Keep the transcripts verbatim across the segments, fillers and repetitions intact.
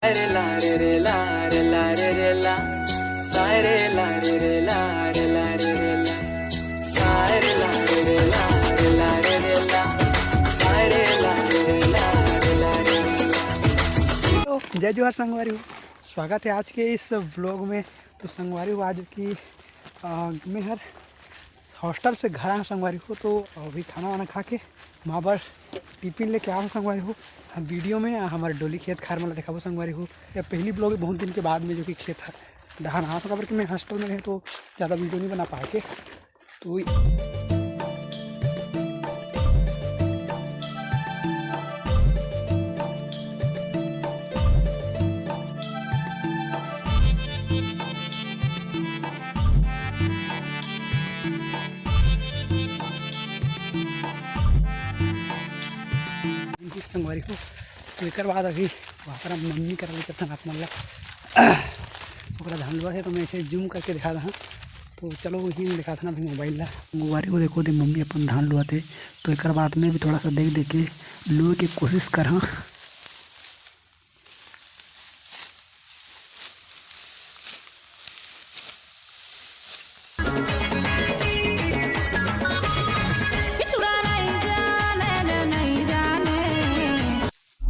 रे ला रे रे ला रे ला रे रे ला, साय रे ला रे रे ला रे ला रे ला, साय रे ला रे रे ला रे ला रे ला, साय रे ला रे रे ला रे ला रे ला। तो जय जोहार संगवारी हो, स्वागत है आज के इस व्लॉग में। तो संगवारी हो, आज की अ, मैं हर हॉस्टल से घर आया संगवारी हो, तो अभी खाना वाना खा के माँ बर टिफिन लेके आया संगवारी हो। हम वीडियो में हमर डोली खेत खार मन ला देखाबो संगवारी हो। या पहली व्लॉग बहुत दिन के बाद में जो कि खेत ह-, डहान आया था, काबर कि मैं हॉस्टल में रहे तो ज़्यादा वीडियो नहीं बना पाए के। तो संगवारी हो, तो एकर बाद अभी वहाँ पर मम्मी करा लेकर था आप मन ला। ओकरा धान लुआ है, तो मैं ऐसे जूम करके दिखा रहा। तो चलो, वही में दिखा था ना अभी मोबाइल ला। संगवारी हो, देखो दे, मम्मी अपन धान लुआ थे, तो एकर बाद में भी थोड़ा सा देख देख के लुए के कोशिश कर हाँ।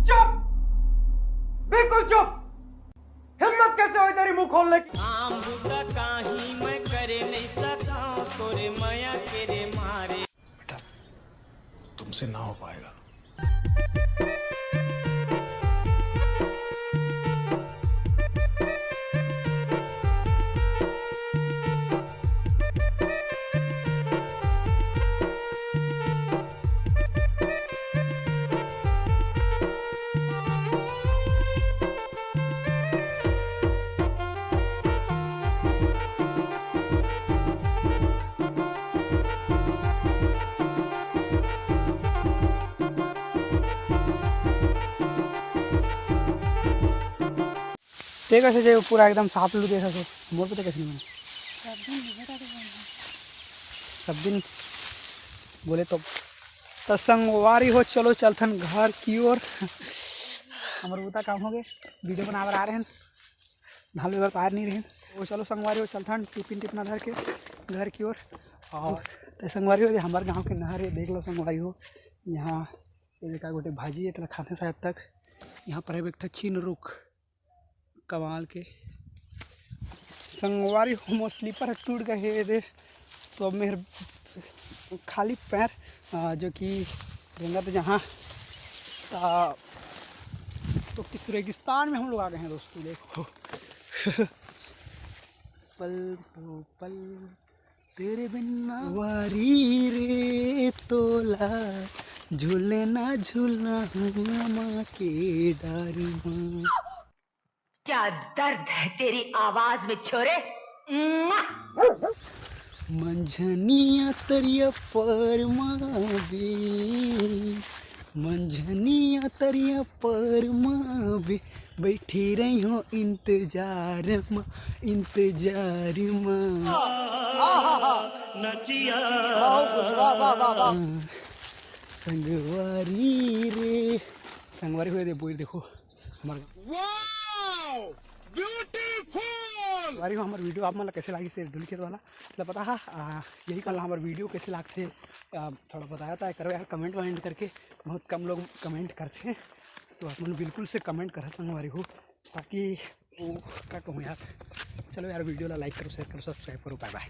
चुप, बिल्कुल चुप। हिम्मत कैसे हुई तेरी मुंह खोलने की? काम बुता काही मैं करे नहीं सका, तोरे मया के रे मारे। बेटा, तुमसे ना हो पाएगा। ते कैसे जे पूरा एकदम साफ लू जैसा सो, मोर पे तो कैसे नहीं बना? सब दिन नहीं बता दे बोलना। सब दिन बोले तो। तो संगवारी हो, चलो चलथन घर की ओर। हमर बुता काम हो गए, वीडियो बनावर आ रहे हैं, धान लेवर तो आ नहीं रहे हैं। तो चलो संगवारी हो, चलथन टिफिन टिफिन धर के घर की ओर। और तो संगवारी हो, ये हमारे गांव के नहर है, देख लो संगवारी हो, यहाँ ये देखा गोटे भाजी है, इतना खाते शायद तक। यहाँ पर है एक ठो चीन रुख, कमाल के। संगवारी हो, मोर स्लीपर टूट गए हे रे, तो अब मेरे खाली पैर, आ, जो कि रेंगत जहाँ, आ, तो किस रेगिस्तान में हम लोग आ गए हैं दोस्तों, देखो। पल तो पल तेरे बिन ना वारी रे तोला, झूले ना झूला हुआ माँ के डारी माँ। क्या दर्द है तेरी आवाज में छोरे। मंझनिया तरिया पर माँ बे, मंझनिया तरिया पर माँ बे, बैठी रही हो इंतजार मा, इंतजार मा। नचिया। वाह, वाह, वाह, वाह, वाह। संगवारी रे, संगवारी हुए दे बोल देखो हमारे। Wow, beautiful। संगवारी हो, हमारे वीडियो आप मन ला कैसे लागी से डोली खेत वाला, मतलब पता है, आ, यही कहला हमारे वीडियो कैसे लागथे, आ, थोड़ा बताया था करो यार कमेंट वमेंट करके, बहुत कम लोग कमेंट करते हैं, तो आप मन बिल्कुल से कमेंट करा संगवारी हो। ताकि वो क्या कहूँ यार, चलो यार वीडियो ला लाइक करो, शेयर करो, सब्सक्राइब करो, बाय बाय।